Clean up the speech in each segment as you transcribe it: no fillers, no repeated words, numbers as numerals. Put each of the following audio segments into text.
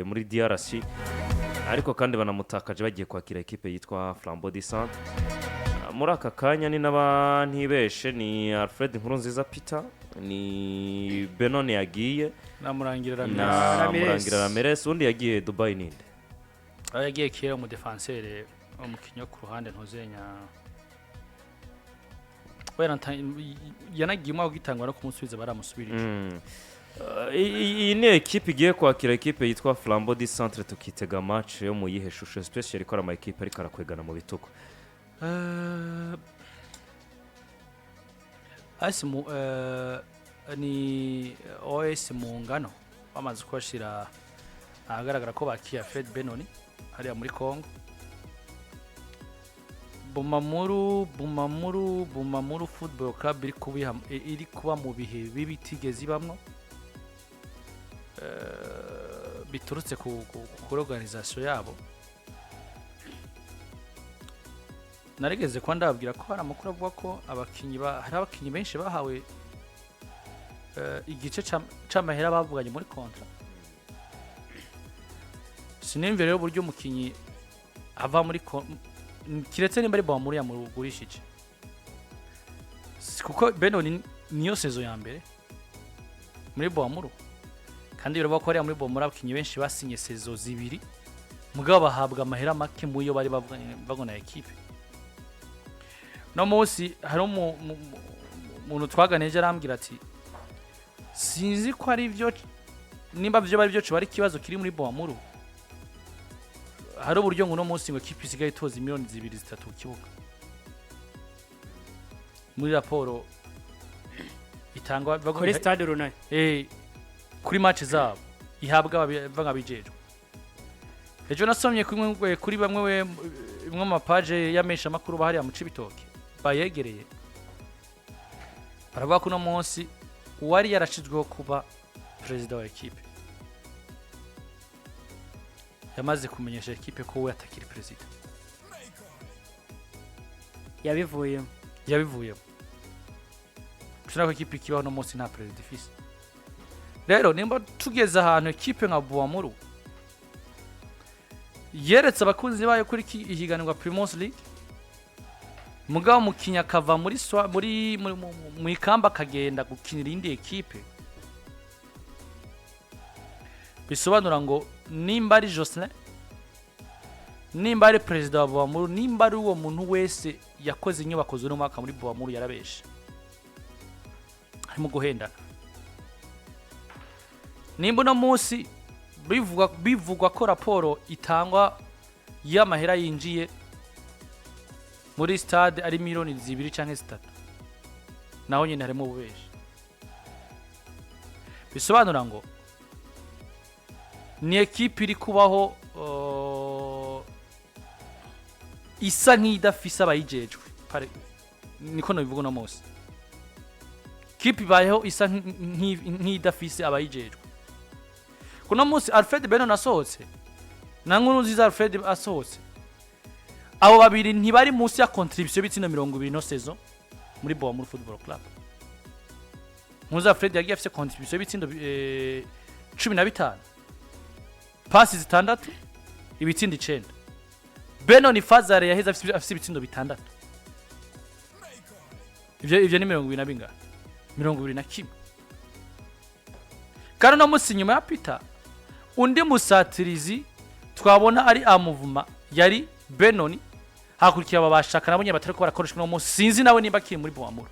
Muri DRC, ariko kandi banamutakaje bagiye kwakira ekipe yitwa Flambeau du Centre. Muri aka kanya ni n'abantibeshe, ni Alfred Nkurunziza Peter, ni Benone yagiye namurangira na Ramirez. Ramirez. Murangira Ramirez. Undi yagiye Dubai ninde? Aho yagiye kera, umudefansere, umukinnyi wo ku ruhande, ntuzenya we yanagiye umwaka ugitangwa no kumusubiza baramusubirije. Iyi ni ekipe igiye kwakira ekipe yitwa Flambeau du Centre. Tukitega match yo mu yihe shusho, especially ko ari ama ekipe ariko arakwegana mu bitugu? AS mu ni OS mu ngano bamaze kubashira ahagaragara ko bakiye Fred Benoni hariya muri Congo. Bumamuru Football Club iri kuba mu bihe bibi itigeze ibamwo, biturutse kuri organisation yabo. Narigeze kuba ndababwira ko hari amakuru avuga ko abakinyi hari abakinyi benshi bahawe igice c'amahera bavuganye muri contrat. Sinimve rero uburyo umukinyi ava muri kiretse nimba ari Bamuri yamugurishije. Kuko Benoni niyo saison ya mbere muri Bamuru, kandi biravuga ko hariya muri Bamuru abakinyi benshi basinye saison zibiri, mugabo bahabwa amahera make mu yo bari bavuganye na ekipe. No munsi hari umuntu twaganije arambwira ati: "Sinzi ko ari byo, nimba byo bari byo coba ari ikibazo kiri muri Bamuru." Hari uburyo ngo uno munsi ngo ekipe isigaye itoza miliyoni 2, 3 ku kibuga muri raporo itangwa kuri Stade Runani. Kuri match zabo ihabwa abijejwe. Ejo nasomye kuri bamwe imwe mu mapaje y'amesha makuru bahariya mu Cibitoke bayegereye, baravuga ko uno munsi uwari yarashizweho kuba perezida wa ekipe yamaze kumenyesha ekipe ko we atakiri perezida. Yabivuyemo. Yabivuyemo. Ushobora ko ekipe ikibaho uno munsi nta perezida ifise. Rero nimba tugeze ahantu ekipe nka Buwamuru yeretse abakunzi bayo kuri ihiganirwa Primus League, mugabo umukinnyi akava muri swa, muri muri- mu- mu ikamba akagenda gukinira indi ekipe, bisobanura ngo nimba ari Jocelyn, nimba ari perezida wa Buwamuru, nimba ari uwo muntu wese yakoze inyubako z'uno mwaka muri Buwamuru, yarabeshe, harimo guhendana. Nimba uno munsi bivugwa ko raporo itangwa y'amahera yinjiye muri stade ari miliyoni 2 cyangwa 3, naho nyine harimo ububeshi. Bisobanura ngo ni ekipe iri kubaho isa nk'idafise abayijejwe. Niko nabivuga. Uno munsi kipe ibayeho isa nk'idafise abayijejwe. Kuno munsi Alfred Benon asohotse na Nkurunziza Alfred asohotse, abo babiri ntibari munsi ya contribution y'ibitsina 20 no saison muri Boa Football Club. Nkuza Alfred yagiye afise contribution y'ibitsindo 15, pasi zitandatu, ibitsindo 9. Benon Fazare yaheze afise ibitsindo bitandatu. Ivyo ni 20 na bingahe? 21. Kandi uno munsi nyuma ya Peter, undi musatirizi twabona ari amuvuma yari Benoni, hakurikiye aba bashaka nabo nyine batari ko barakoreshwa uno munsi. Sinzi nawe nimba akiri muri Boamuru.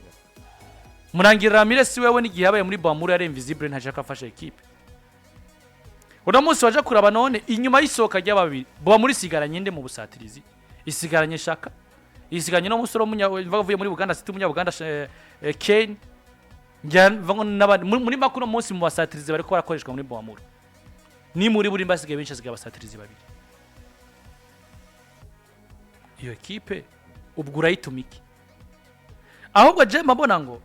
Murangira Ramirez wewe n'igihe yabaye muri Boamuru yari invisible, ntashaka afasha ekipe. Uno munsi waje kuraba none inyuma y'isohoka ry'ababiri, Boamuru isigaranye nde mu busatirizi? Isigaranye Shaka, isigaranye no musore avuye muri Uganda City, umunya-Uganda Kane. Njya mva n'abandi muri make uno munsi mu basatirizi bariko barakoreshwa muri Boamuru ni muri buri basigaye benshi, hasigaye abasatirizi babiri. Iyo ekipe ubwo urayituma iki? Ahubwo je mbona ngo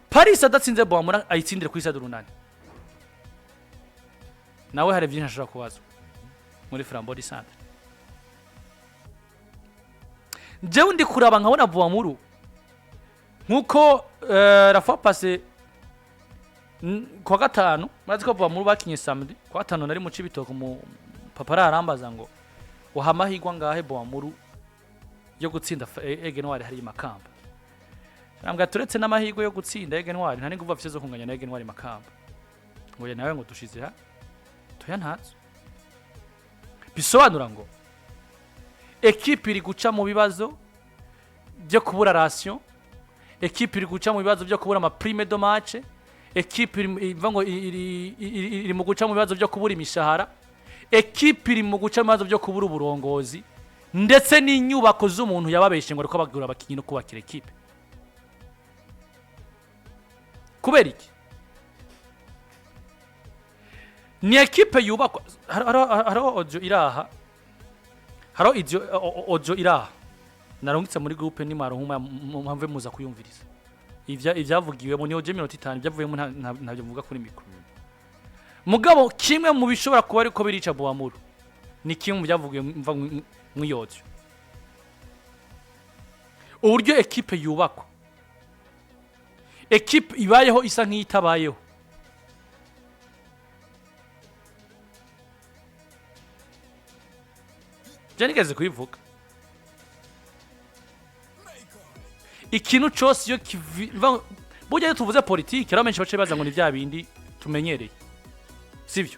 Paris adatsinze Boamura ayitsindire kuri Stade Urunani, nawe hari byinshi ashobora kubazwa muri Flambeau du Centre. Jewe ndi kuraba nkabona Boamuru nkuko la fois passée Kuwa gatanu murazi ko muri bakinye samedi, kuwa gatanu nari mu Cibitoke, mu papa arambaza ngo uha amahirwe angahe Bumamuru yo gutsinda Aigle Noir hari Makamba. Nambwa turetse n'amahirwe yo gutsinda Aigle Noir, nta n'inguvu afise zo kunganya na Aigle Noir Makamba. Ngo ya nawe ngo dushize ha toya ntazo. Bisobanura ngo ekipe iri guca mu bibazo byo kubura ration, ekipe iri guca mu bibazo byo kubura ama prime de match, ekipe iri ngo iri mu guca mu bibazo byo kubura imishahara, ekipe iri mu guca mu bibazo byo kubura uburongozi ndetse n'inyubako z'umuntu yababeshe ngo ariko bagura abakinnyi no kubakira ekipe. Kubera iki? Ni ekipe yubakwa. Hariho audio iraha, hariho audio iraha narungitse muri groupe, nimwaronka mpamve muza kuyumviriza ivyavugiwemo. Ni audio 5 minota, ibyavuyemo ntabyo mvuga kuri micro. Mugabo kimwe mu bishobora kuba ariko birica Bumamuru ni kimwe mu byavugiwe mva mw'iyo audio: uburyo ekipe yubakwa, ekipe ibayeho isa nk'iyitabayeho. Je nigeze kubivuga, ikintu cose iyo burya iyo tuvuze politike rero benshi bace baza ngo ni bya bindi tumenyereye, sibyo?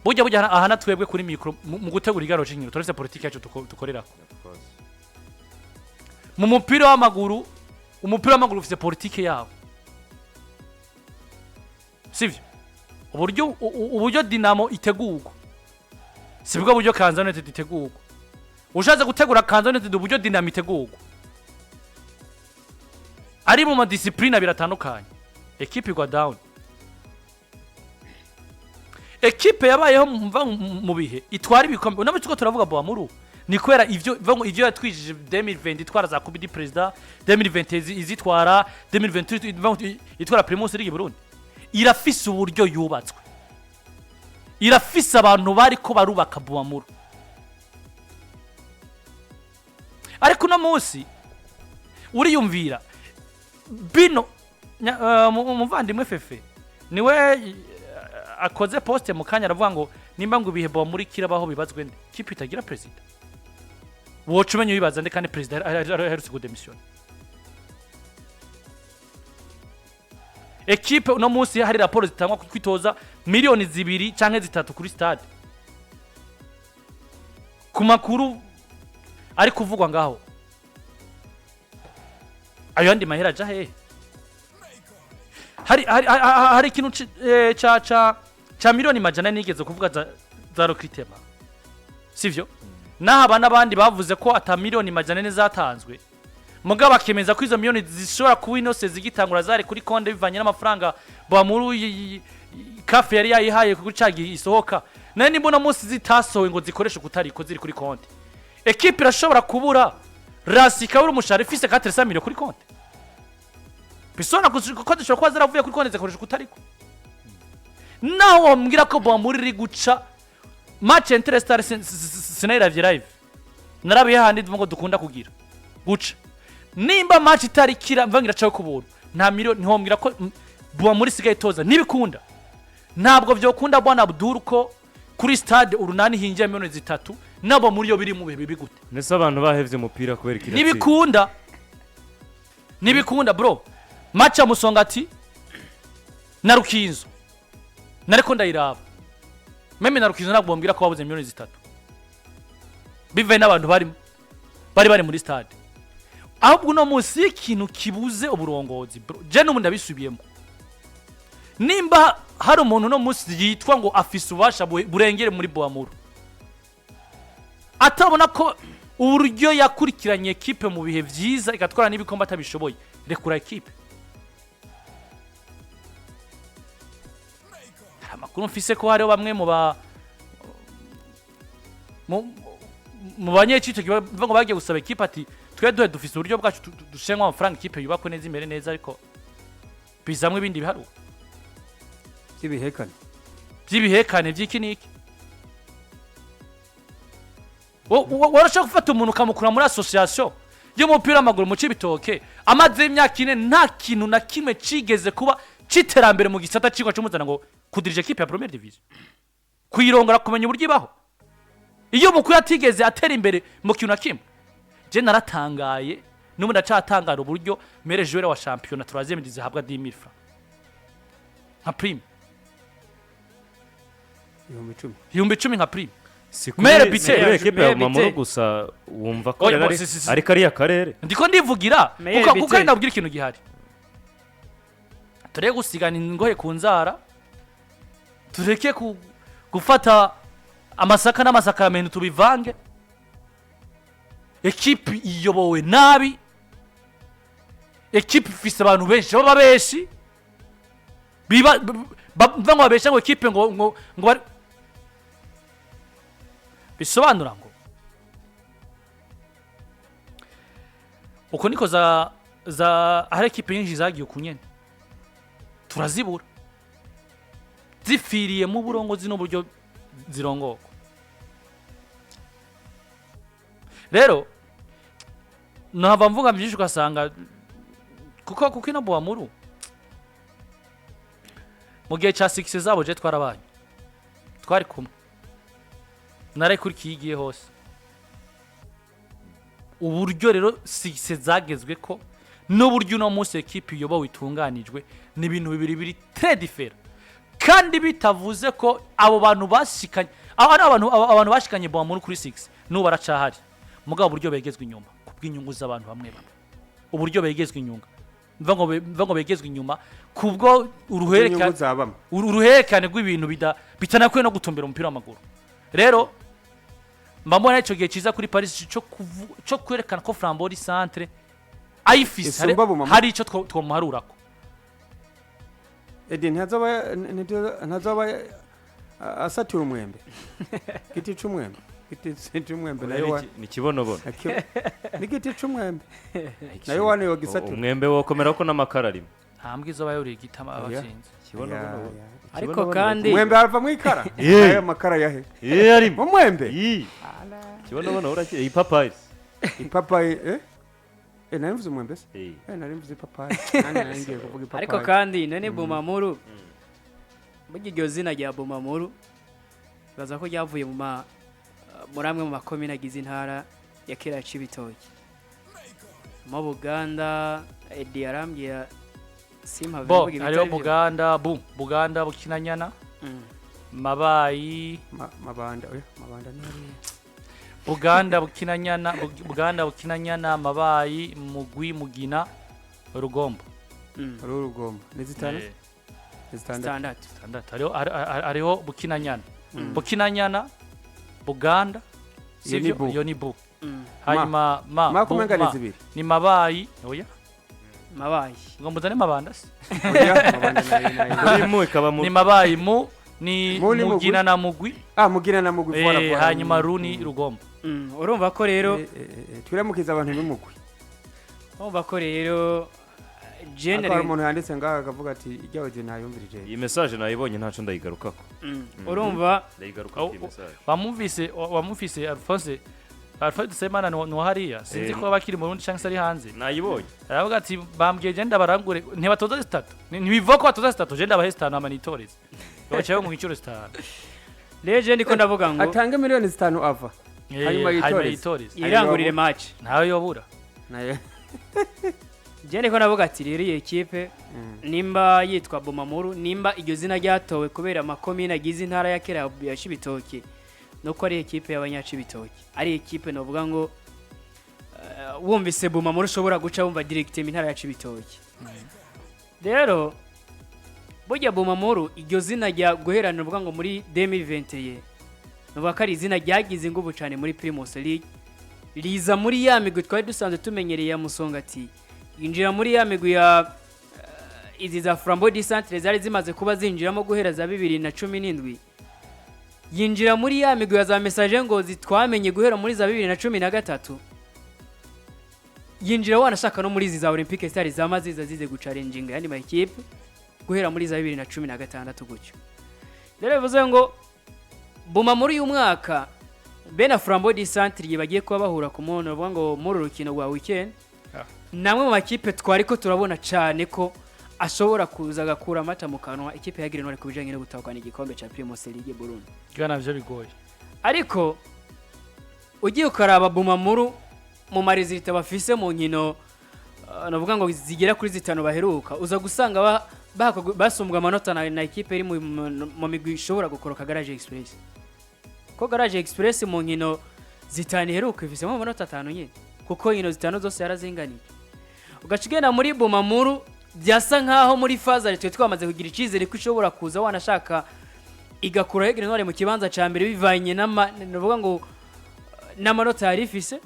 Burya aha na twebwe kuri micro mu gutegura igaro c'inkino turafise politike yacu dukorerako. Mu mupira w'amaguru, umupira w'amaguru ufise politike yawo, sivyo? Uburyo Dinamo itegurwa sibwo buryo Kayanza United itegurwa. Ushatse gutegura Kayanza United uburyo Dinamo itegurwa, ari mu ma discipline abiri atandukanye, ekipe igwa down. Ekipe yabayeho mva mu bihe itwara ibikombe, unabwo tuko turavuga Bumamuru ni kubera ivyo mva ngo ivyo yatwijije 2020, itwara za Coupe du Président 2020, izitwara 2023, mva ngo itwara Primus League Burundi. Irafise uburyo yubatswe, irafise abantu bariko barubaka Bumamuru. Ariko uno munsi uriyumvira bino umuvandimwe Fefe niwe akoze poste mu kanya aravuga ngo nimba ngo ibihe muri kirabaho bibazwe nde kipe itagira perezida, woca umenya ubibaza nde kandi perezida aherutse kudemisiyona? Ekipe uno munsi hari raporo zitangwa ku kwitoza miliyoni 2 canke 3 kuri stade, ku makuru ari kuvugwa ngaho, ayo yandi mahera aja hehe? Hari ikintu ca miliyoni 400 nigeze kuvuga za recrutement, sivyo? Naho n'abandi bavuze ko ata miliyoni 400 zatanzwe, mugabo bakemeza ko izo miliyoni zishobora kuba inose zigitangura zari kuri konde bivanye n'amafaranga Bumamuru kafe yari yayihaye kuko cagiye isohoka. Nayo nimba uno munsi zitasohowe ngo zikoreshe kutariko ziri kuri konte, ekipe irashobora kubura rasi, ikabura umushahara ifise 400 millions kuri konte. Bisona ko zishobora kuba zaravuye kuri konte zikoresha kutariko. Naho wambwira ko Bumamuru iri guca match Interstar, sinayiravye live, narabiye handi ngo dukunda kugira guca. Nimba match itari kira mva ngira caho kubuntu, nta miliyoni ntihombwira ko Bumamuru isigaye itoza. Ntibikunda, ntabwo vyokunda bwana Abdul, ko kuri stade Urunani hinjiye miliyoni 3 nabo muri yo biri mu bihe bibi gute? Ndetse abantu bahevye umupira kubera ikiratsi. Ntibikunda, ntibikunda bro. Match ya Musongati na Rukinzo nariko ndayiraba, même na Rukinzo ntabwo bambwira ko babuze miliyoni 3 bivaye n'abantu bari muri stade. Ahubwo uno munsi iyo ikintu kibuze uburongozi bro, je n'ubu ndabisubiyemo, nimba hari umuntu uno munsi yitwa ngo afise ububasha burengere muri Bumamuru atabona ko uburyo yakurikiranye ekipe mu bihe vyiza igatwara n'ibikombe atabishoboye, rekura ekipe. Hari amakuru mfise ko hariho bamwe mu banyecito bavuga ngo bagiye gusaba ekipe ati twe duhe dufise uburyo bwacu dushiremo amafaranga, ikipe yubakwe neza, imere neza, ariko bizamwe ibindi biharuro by'ibihekane. By'ibihekane by'iki n'iki. Warashobora gufata umuntu ukamukura muri association y'umupira w'amaguru mu Cibitoke amaze imyaka 4, nta kintu na kimwe cigeze kuba. C'iterambere mu gisata cigwa c'umuzana ngo kudirija équipe ya première division, kuyirongora, kumenya uburyo ibaho, iyo mukuru atigeze atera imbere mu kintu na kimwe. Je naratangaye, n'ubu ndacatangara uburyo meilleur joueur wa championnat troisième division ahabwa 10 000 francs nka prime. 10,000. 10,000 nka prime. Si Mere kuri Biteri. si kuri ekipe ya Mere Mamuro Biteri. gusa, wumva ko Oya, rero bo, si. ari kariya karere. Ndiko ndivugira Meilleur kuko Biteri. ari nabwira ikintu gihari: tureke gusigana ingohe ku nzara, tureke gufata amasaka n'amasakaramentu tubivange. Ekipi iyobowe nabi, ekipi ifise abantu benshi baba benshi biba mva ngo babesha ngo ekipe ngo bisobanura ngo uko niko za hari ekipe nyinshi zagiye uku nyene turazibura zifiriye mu burongozi n'uburyo zirongorwa. Rero nahava mvuga byinshi ugasanga kuko ino Bumamuru mu gihe cya succès zabo je twarabanye, twari kumwe, narekurikiye igiye hose. Uburyo rero succès zagezwe ko n'uburyo uno munsi ekipi iyobowe itunganijwe ni ibintu bibiri biri très différent, kandi bitavuze ko abo bantu bashikanye, abo ari abantu bashikanye Bumamuru kuri 6 n'ubu baracahari, mugabo uburyo begezwe inyuma kubw'inyungu z'abantu bamwe bamwe, uburyo begezwe inyuma, mva ngo begezwe inyuma kubwo uruhererekane Inyungu zabamwe. Uruhererekane rw'ibintu bitanakwiye no gutumbera umupira w'amaguru. Rero mba mbona icyo gihe cyiza kuri Paris cyo kwerekana ko Flambeau du Centre ayifise Isumba Bumamuru. Hari icyo twomuharurako. Edi ntazoba asatira umwembe, giti c'umwembe, giti c'umwembe nayo Ni kibonobono. Ni giti c'umwembe nayo wane yogisatura. Umwembe wokomera ko n'amakara arimo. Nta mbwa izoba yuriye igiti abatsinze. Kibonobono. Ya, ya. Ariko Kibonobono. kandi Umwembe hava mu ikara. Eh. Ayo makara yahe? Eh, arimo. Umwembe. Ii. Kibonobono uraki ipapayi. Ipapayi, eh eh, nari mvuze umwembe se? Eh. Eh, nari mvuze ipapayi. Nanjye nari ngiye kuvuga ipapayi. Ariko kandi none Bumamuru, burya iryo zina rya Bumamuru baza ko ryavuye muri amwe mu makomine agize intara ya kera ya Cibitoke mu Buganda. Edi yarambwira simpave Bo mvuga hariho ibitari byo. Buganda, Buganda, Bukinanyana, Mabayi. Mabanda, oya, Mabanda ni hariya. Buganda, Bukinanyana, Buganda, Bukinanyana, Mabayi, Mugwi, Mugina, Rugombo. Hariho Urugombo ni zitanu. Eh, Ni zitandatu. Zitandatu. Zitandatu. Hariho Bukinanyana, Bukinanyana, Buganda. Iyo ni Sivyo? Bu. Iyo ni bu. Ma. Hanyuma ma Ma bu, kumenga ni ma. zibiri. Ni Mabayi, oya. Mabayi. Ngo muzane Mabanda se? Oya, Mabanda nayo. Kuri mu ikaba mu Ni Mabayi, mu ni Mu ni Mugwi. Mugina na Mugwi. Ah, Mugina na Mugwi. Eh, Voilà, voilà. Hanyuma Runi, Rugombo. Urumva ko rero Eh, eh, eh, twiramukiza abantu b'umugwi. Urumva ko rero Ariko hari generally umuntu yanditse ngaha akavuga ati ijyawe je ntayumvirije. Iyi message nayibonye, ntaco ndayigarukako. Urumva Ndayigarukako iyi Oh, oh. message. Wamumvise Alphonse Dusemana ni hariya, sinzi Eh. ko aba akiri mu Burundi cyangwa se ari hanze. Nayibonye. Aravuga ati bambwiye genda barangure ntibatoza zitatu. Ntibivuga ko batoza zitatu, genda bahe zitanu hama nitoreze bacayeho mu inshuro zitanu. Rero je ndiko ndavuga ngo Atange miliyoni 5 ava. Eh, Hanyuma yitoreze. yitoreze. yirangurire match. Ntawe yobura. Nayo. Je ndiko ndavuga ati rero iyi ekipe nimba yitwa Bumamuru, nimba iryo zina ryatowe kubera amakomine agize intara ya kera ya Cibitoke, nuko ari ekipe y'abanyacibitoke, ari ekipe novuga ngo wumvise Bumamuru ushobora guca wumva direct mu intara ya Cibitoke. Rero burya Bumamuru iryo zina rya guherana uvuga ngo muri 2021, nuvuga ko ari izina ryagize ingufu cyane muri Primus League, riza muri ya migwi twari dusanzwe tumenyereye ya Musongati, yinjira muri ya migwi ya izi za Flambeau du Centre zari zimaze kuba zinjiramo guhera za 2017, yinjira muri ya migwi ya za Message Ngozi twamenye guhera muri za 2013, yinjira wanashaka no muri izi za Olympique Stars zama ziza zize gucalenjinga yandi ma equipe guhera muri za 2016 gutyo. Rero bivuze ngo Buma muri uyu mwaka bene Flambeau du Centre bagiye kuba bahura ku muntu bavuga ngo muri uru rukino rwa weekend, namwe mu makipe twari ko turabona cyane ko ashobora kuza agakura amata mu kanwa ikipe ya Grenoble ku bijanye no gutahukana igikombe ca Primus League Burundi. Byo navyo bigoye. Ariko ugiye ukaraba Bumamuru mu ma résultats bafise mu nkino, navuga ngo zigera kuri zitanu baheruka, uza gusanga basumbwa amanota na ekipe iri mu migwi ishobora gukoroka, Garage Express, ko Garage Express mu nkino zitanu iheruka ifisemo amanota atanu nyine, kuko inkino zitanu zose yarazinganiye. Ugaca ugenda muri Bumamuru, byasa nkaho muri phase twe twamaze kugira icyizere ko ishobora kuza wanashaka igakuraho Grenoble mu kibanza cya mbere, bivanye n'ama navuga ngo n'amanota yari ifise.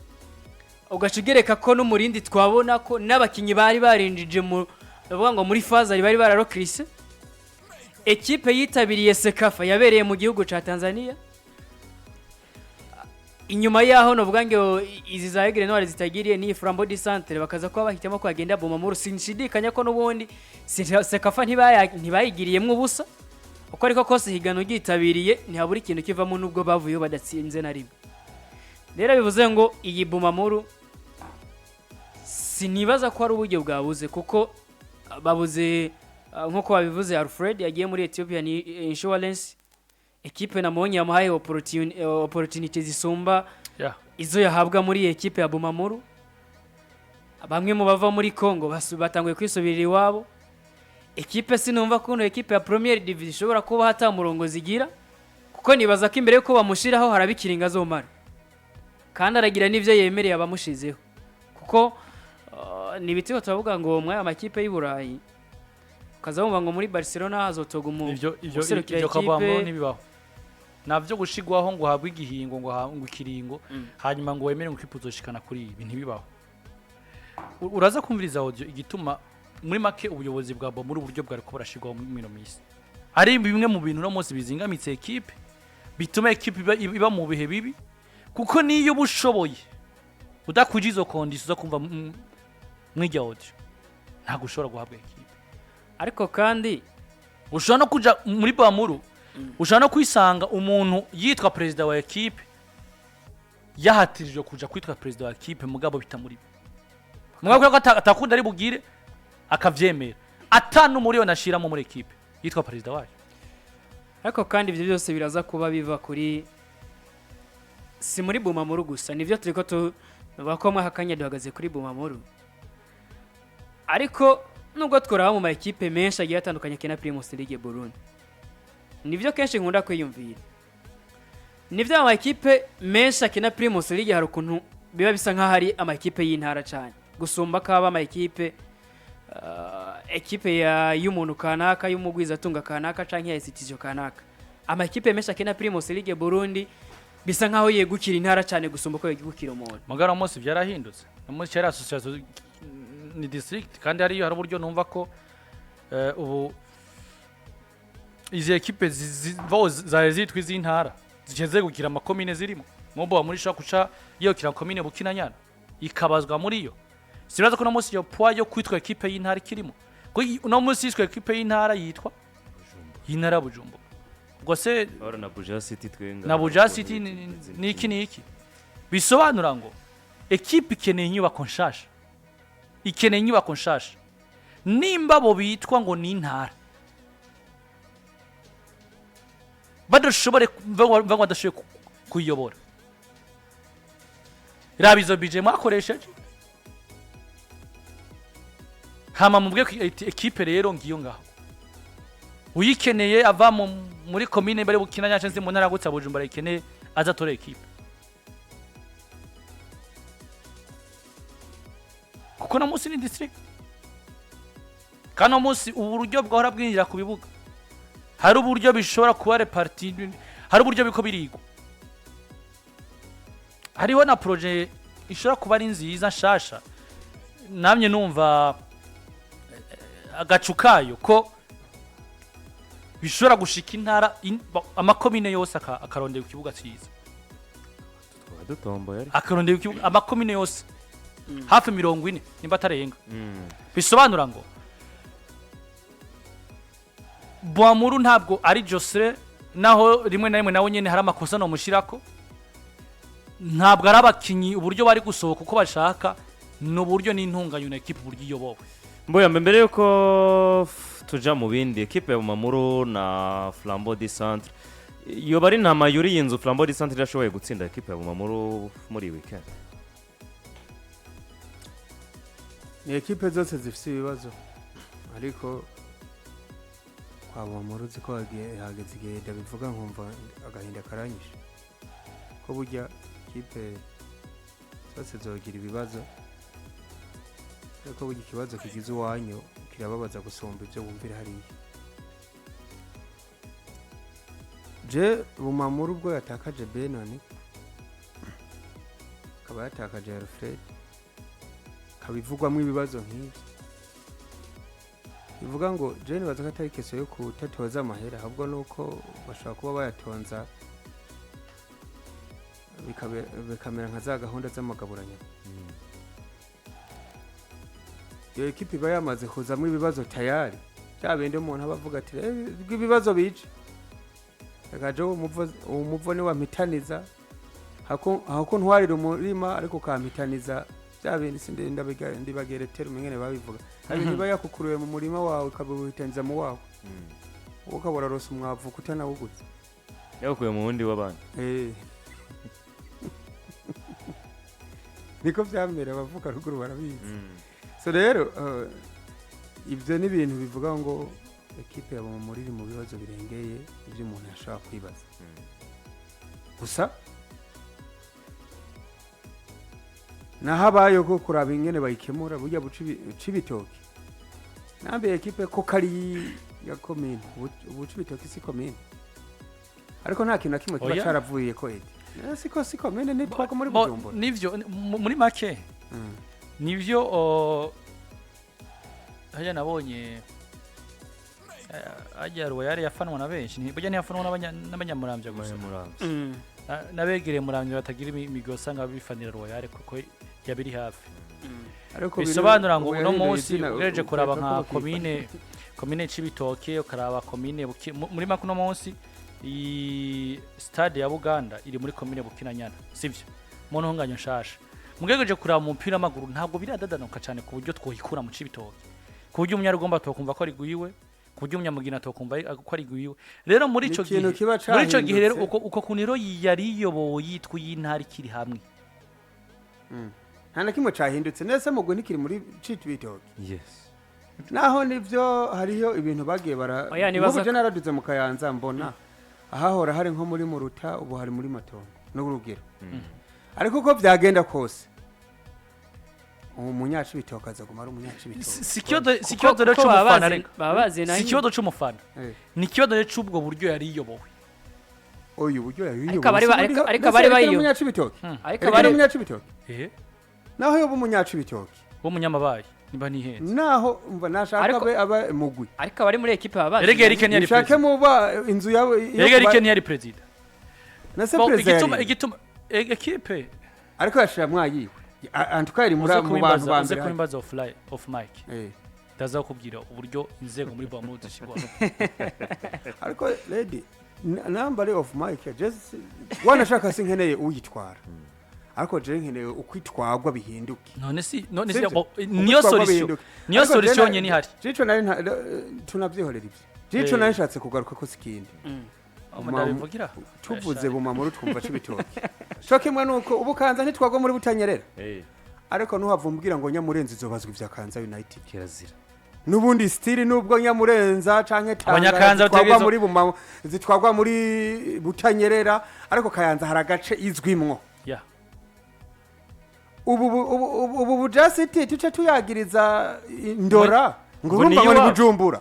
Ugaca ugereka ko n'umurindi twabona ko n'abakinnyi bari barinjije mu bavuga ngo muri phase bari bararokirise. Ekipe yitabiriye CECAFA yabereye mu gihugu cya Tanzania. Inyuma yaho novuga ngo izi za Aigle Noir zitagiriye n'iyi Flambeau du Centre, bakaza kuba bahitamo ko bagenda Bumamuru. Sinshidikanya ko n'ubundi CECAFA ntibayigiriyemwo ubusa. Uko ariko kose higano ryitabiriye ntihabura ikintu kivamo, nubwo bavuyeho badatsinze na rimwe. Rero bivuze ngo iyi Bumamuru sinibaza ko ari uburyo bwabuze, kuko babuze, nk'uko babivuze, Alfred yagiye muri Ethiopian Insurance, ekipe namubonye yamuhaye opportunity zisumba izo yahabwa muri iyi ekipe ya Bumamuru. Bamwe mu bava muri Congo batanguye kwisubirira iwabo. Ekipe sinumva kuntu ekipe ya Première Division ishobora kuba hata murongo zigira, kuko nibaza ko imbere yuko bamushiraho harabikiringa azomara, kandi aragira n'ivyo yemereye abamushizeho, kuko ni ibitego turavuga ngo muri aya makipe y'i Burayi ukaza wumva ngo muri Barcelona hazotoga Ivyo userukira ivyo kabambo ekipe. Ntibibaho navyo gushigwaho ngo uhabwe igihingo, ngo ikiringo, hanyuma ngo wemere ngo ikipe uzoshikana kuri ibi, ntibibaho. Uraza kumviriza audio igituma muri make ubuyobozi bwa bo muri uburyo bwari ko burashigwaho muri ino minsi ari bimwe mu bintu no munsi bizingamitse ekipe, bituma ekipe iba mu bihe bibi, kuko niyo uba ushoboye udakwije izo conditions zo kumva mw'irya audio, ntabwo ushobora guhabwa ekipe. Ariko kandi Ushobora no kuja muri Bamuru, ushobora no kwisanga umuntu yitwa perezida wa ekipe yahatirijwe kuja kwitwa perezida wa ekipe, mugabo bitamuri mugabo kubera ko atakunda ari bugire akavyemera, atanu miliyoni ashiramo muri ekipe yitwa perezida wayo. Ariko kandi ibyo byose biraza kuba biva kuri, si muri Bumamuru gusa, nibyo turi ko tuvuga ko mwaka kanya duhagaze kuri Bumamuru, ariko nubwo tworaba mu ma ekipe menshi agiye atandukanye akina Primus League Burundi, nibyo kenshi nkunda kwiyumvira, nibyo ama ekipe menshi akina Primus League hari ukuntu biba bisa nk'aho ari ama ekipe y'intara cyane gusumba ko aba ama ekipe ekipe y'umuntu kanaka, y'umugwizatunga kanaka canke ya institution kanaka. Amakipe menshi akina Primus League Burundi bisa nkaho yegukira intara cyane gusumba ko yegukira umuntu. Mugabo munsi byarahindutse, no munsi yari association ni district, kandi hariyo hari uburyo numva ko ubu izi ekipe zari zitwa iz'intara zice zegukira amakomine zirimo. Nk'ubu wa muri ishobora guca yegukira komine Bukinanyana ikabazwa muri yo. Sibaza ko uno munsi iyo poids yo kwitwa ekipe y'intara ikirimo, kuko uno munsi yitwa ekipe y'intara, yitwa y'intara ya Bujumbura, ubwo se Ora na Buja City twenga. Na Buja City ni iki ni iki bisobanura ngo ekipe ikeneye inyubako nshasha, ikeneye inyubako nshasha. Nimba abo bitwa ngo ni intara badashobore ngo badashoboye kuyiyobora, raba izo budget mwakoresheje, hama mubwe ko ekipe rero ngiyo ngaho uyikeneye ava muri komine bari Bukinanya cyangwa se mu ntara yagutse ya Bujumbura ikeneye aza atore ekipe, kuko no munsi ni district. Kandi no munsi ubu buryo bwahora bwinjira ku bibuga, hari uburyo bishobora kuba réparti, hari uburyo biko birigwa, hariho na projet ishobora kuba ari nziza nshasha. Namye numva agacu kayo ko bishobora gushika intara amakomine yose akarondera ikibuga cyiza. Twaba dutomboye ariko. Akarondera ikibuga, amakomine yose hafi 40 nimba atarenga. Bisobanura ngo Bwamuru ntabwo ari Josre, naho rimwe na rimwe nawe nyene hari amakosa nomushirako. Ntabwo ari abakinyi uburyo bari gusohoka uko bashaka, ni uburyo n'intunganyo na ekipe uburyo iyobowe. Mboya, mbere yuko tuja mu bindi, ekipe ya Bumamuru na Flambeau du Centre, yoba ari ntama yuriye inzu. Flambeau du Centre irashoboye gutsinda ekipe ya Bumamuru muri iyi weekend. Ni ekipe zose zifite ibibazo, ariko kwa Bumamuru uzi ko hageze igihe ndabivuga nkumva agahinda karanyishe, ko burya ekipe zose zogira ibibazo, ariko burya ikibazo kigize iwanyu kirababaza gusumba ibyo wumvira hariya. Je Bumamuru ubwo yatakaje Benoni, akaba yatakaje Alfred, kabivugwamo ibibazo nk'ibyo, bivuga ngo je nibaza ko atari question yo kutatoza amahera, ahubwo nuko bashobora kuba bayatonza bikamera nka za gahunda z'amagaburanyama. Iyo ekipi iba yamaze kuzamo ibibazo tayari, bya bindi umuntu aba avuga ati: "Eh, ibibazo bice, reka je uwo muvo ni wampitaniza hako ntwarira umurima, ariko ukampitaniza bya bindi." Sindi ndibageretera umengene babivuga, hari ibintu iba yakukuruye mu murima wawe ukabiwuhitaniza mu wawe, wowe ukaba urarosa umwavu kutanawuguze. Yakuye mu wundi w'abandi. Eh. Niko byamera, abavuka ruguru barabizi. So rero ibyo ni ibintu bivuga ngo ekipe ya Bumamuru iri mu bibazo birengeye ibyo umuntu yashobora kwibaza. Gusa naho abayo ko kuraba ingene bayikemura, burya buca Cibitoke nambe ekipe ko kari ya komine, ubu Cibitoke si komine, ariko nta kintu na kimwe kiba Oya. caravuye ko edi. Siko si komine, nitwako muri Bujumbura. Nivyo, muri make nivyo. Hajya nabonye hajya Royal yafanwa na benshi, burya ntiyafanwa n'abanyamuramvya gusa. Muramvya. N'abegereye Muramvya batagira imigwi usanga bifanira Royal kuko yabiri hafi. Ariko Bisobanura ngo ubu uno yahinduye munsi izina, ugereje kuraba ukeka nka ko bakifata. komine Cibitoke, ukaraba komine muri make uno munsi iyi stade ya Buganda iri muri komine Bukinanyana, sivyo? Mu ntunganyo nshasha, mugerageje kuraba umupira w'amaguru ntabwo biradadanuka cyane ku buryo twoyikura mu Cibitoke, ku buryo umunyarugomba tokumva ko ari gwiwe, ku buryo umunyamugina tokumva ko ari gwiwe. Rero muri Ni ico ikintu gihe kiba muri ico gihe rero cahindutse. uko kuntu rero yari iyobowe yitwa iy'intara ikiri hamwe. Nta na kimwe cahindutse nese mugwi ntikiri muri Cibitoke. Yes. Naho nivyo, hariyo ibintu bagiye bara Oya, nibaza nk'ubu je naraduze mu Kayanza, mbona ahahora hari nko muri Muruta, ubu hari muri Matongo n'urugero. Ariko uko byagenda kose, uwo munyacibitoke azaguma ari umunyacibitoke. Si ikibazo rero Kuko baba c'umufana, bazi- reka baba bazi si ikibazo c'umufana, Eh, ni ikibazo rero c'ubwo buryo yari iyobowe. Oyu buryo yari Ariko ariko abari bayiyo- umunyacibitoke, ariko ariko abari umunyacibitoke, Eh, naho yoba umunyacibitoke, w'umunyamabayi niba ntihenze. Naho umva nashaka Ariko- abe aba mugwi. Ariko abari muri ekipe baba bazi. Erega Eric ntiyari Nishake perezida. muba inzu yawe iyo Erega Eric kuba- ntiyari perezida. Na se Bon, perezida igituma yari igituma ekipe ariko yashira mwayiwe antuka yari muri uze mu bantu kubimbaza ba uze mbere. kubimbaza off mic. Eh. Ndaza kukubwira uburyo inzego muri Bamu zishyirwaho. Ariko lady namba ari off mic, just wanashaka sinkeneye uyitwara, ariko je nkeneye ukwitwagwa bihinduke. None si Sivyo? bo, niyo Ukwitwagwa solution bihinduke. niyo Ariko solution je nyene ihari. Jico nari tunavyihorera ivyo. Jico nari nshatse kugaruka ko sikindi. Ndabivugira. Tuvuze Bumamuru twumva Cibitoke, co kimwe nuko ubu Kanza ntitwagwa muri Butanyerera, Eh, ariko ntuhavumbwira ngo Nyamurenzi izobazwa ivya Kanza United. Kirazira. Nubundi stili nubwo Nyamurenza canke Tangara Abanyakanza zitwagwa bategerezwa- muri Buma, zitwagwa muri Butanyerera, ariko Kayanza hari agace izwimwo. Ya. Ubu bujasiti tuce tuyagiriza Indora ngo Ngo urumva ni ngo ni iwabo. Bujumbura.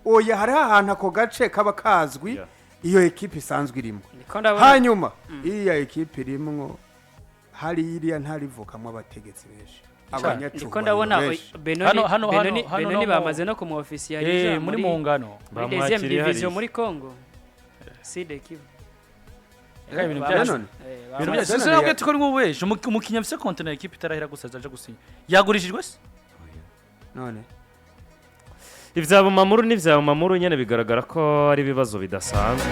Oya, hariho ahantu ako gace kaba kazwi, Yeah. iyo ekipe isanzwe irimo. Niko ndabona. Hanyuma iriya ekipe irimwo hari iriya ntarivukamwo abategetsi benshi, Niko abanyacyubahiro ndabona benshi. Benoni Hano Benoni no mu- bamaze no kumuofficializa muri mu ngano. Muri deuxième Bamwakiriye division hariya. muri Congo, Sud Kivu. Ibintu Bamaze- byacu Benoni. Ibintu bamaze- byacu Benoni sinabwe tukora nk'ubu umukinnyi afise kontinent ekipe itarahera gusa aje gusinya yagurishijwe se? None Ibya Bumamuru n'ibya Bumamuru nyine bigaragara ko ari ibibazo bidasanzwe.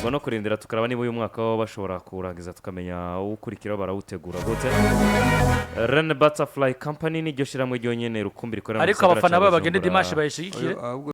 Ubwo no kurindira tukaraba niba uyu mwaka waba bashobora kuwurangiza, tukamenya uwukurikiraho barawutegura gute. Ren Butterfly Company niryo shyirahamwe ryonyine rukumbi rikorera mu Ariko gisagara abafana ca babo bagende Bujumbura. dimanche bayishigikire. Ahubwo.